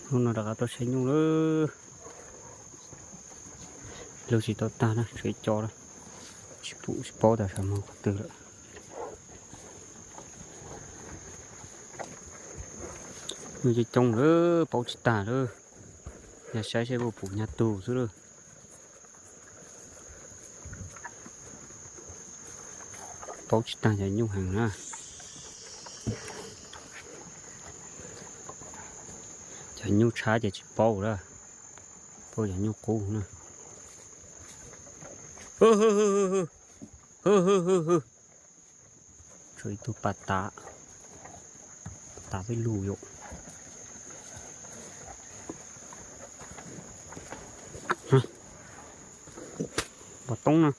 Hnub no rov qab tuaj saib nyuj lawm. Lub tsis tau tag na, tshuav ib co lawm. Tsis pum tsis paub tias sawv moog qhov twg lawm. Nyuj coob coob lawm, paub tsis tag lawm. Yog saib seb puas pum nyuj tug xwb lawm. Paub tsis tag cov nyuj heev na. Cov nyuj tshab ces tsis paub lawm, paub cov nyuj qub na. Hwj hwj hwj hwj hwj. Tshuav ib tug pas tav, pas tav peb lug yom. Pas toob na.